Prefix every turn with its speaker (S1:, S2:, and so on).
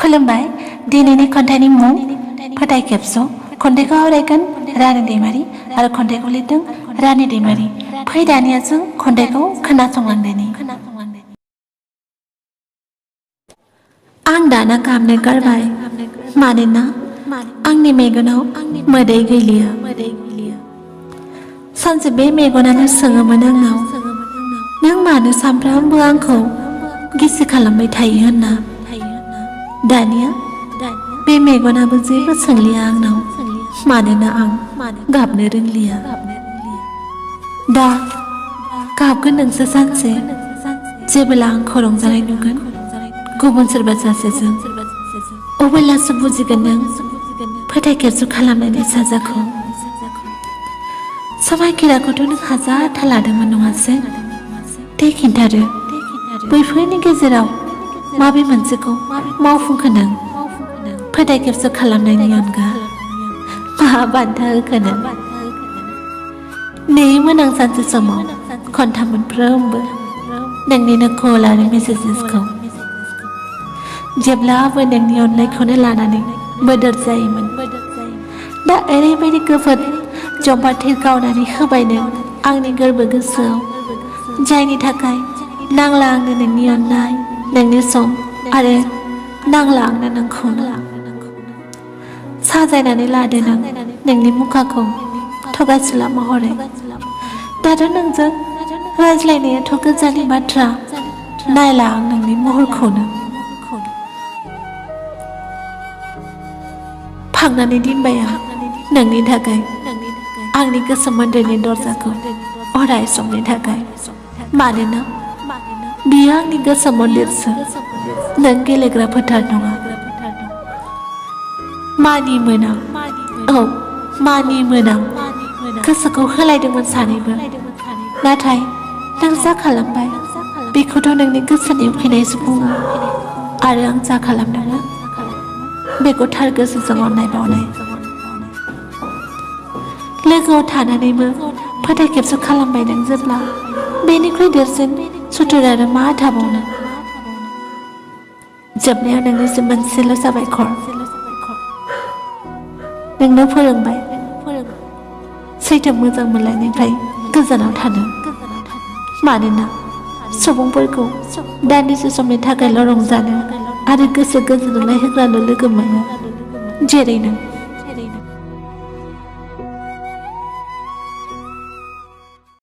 S1: खुलुमबाय दिनैनि खन्थाइनि मुं फोथाय खेबस' खन्थाइखौ आवरायगोन रानि दैमारि आरो खन्थाइखौ लिरदों रानि दैमारि। फै दानिया जों खन्थाइखौ खोनासंलांदोनि। आं दाना गाबनो गारबाय मानोना आंनि मेगनाव मोदै गैलिया। सानसे बे मेगनानो सोङोमोन आंनाव नों मानो सानफ्रामबो आंखौ गिसि खालामबाय थायो होनना। दानिया बे मेगनाबो जेबो सोंलिया आंनाव मानोना आं गाबनो रोंलिया। दा गाबगोन नोंसो सानसे जेब्ला आंखौ रंजानाय नुगोन गुबुन सोरबा सासेजों अब्लासो बुजिगोन नों फोथाय खेबस' खालामनायनि साजाखौ। समायखिराखौथ' नों हाजारथा लादोंमोन नङासै? दे खिन्थादो बैफोरनि गेजेराव माबे मोनसेखौ मावफुंखो नों फोथाय खेबस' खालामनायनि अनगा मा बान्था होखो नों? नेयोमोन आं सानसे समाव खन्थाम मोनफ्रोमबो नोंनिनो कल आरो मेसेजेसखौ जेब्लाबो नोंनि अननायखौनो लानानै बोदोर जायोमोन। दा ओरैबायदि गोफोद जब्बा थिर गावनानै होबाय नों आंनि गोरबो गोसोआव जायनि थाखाय नांला आंनो नोंनि अननाय नोंनि सम आरो नांला आंनो नोंखौनो। साजायनानै लादो नों नोंनि मुखाखौ थगासिला महरै। दाथ' नोंजों रायज्लायनायाथ' गोजाननि बाथ्रा नायला आं नोंनि महरखौनो। फांनानै दोनबाय आं नोंनि थाखाय आंनि गोसो मन्दिरनि दरजाखौ अराय समनि थाखाय मानोना बियो आंनि गोसो मन्दिरसो नों गेलेग्रा फोथार नङा। मानियोमोन आं औ मानियोमोन आं गोसोखौ होलायदोंमोन सानैबो नाथाय नों जा खालामबाय बेखौथ' नोंनि गोसोनि उखैनायसो बुङो आरो आं जा खालामदोंमोन बेखौ थार गोसोजों अननाय बावनाय। लोगोआव थानानैबो फोथाय खेबस' खालामबाय नों जेब्ला बेनिख्रुइ देरसिन सुथुर आरो मा थाबावनो। जोबनायाव नोंनिसिम मोनसेल' साबायखर नोंनो फोरोंबाय सैथो मोजां मोनलायनायनिफ्राय गोजानाव थानो। मानोना सुबुंफोरखौ दान्दिसे समनि थाखायल' रंजानो आरो गोसो गोजोननाय होग्रानो लोगो मोनो जेरै नों।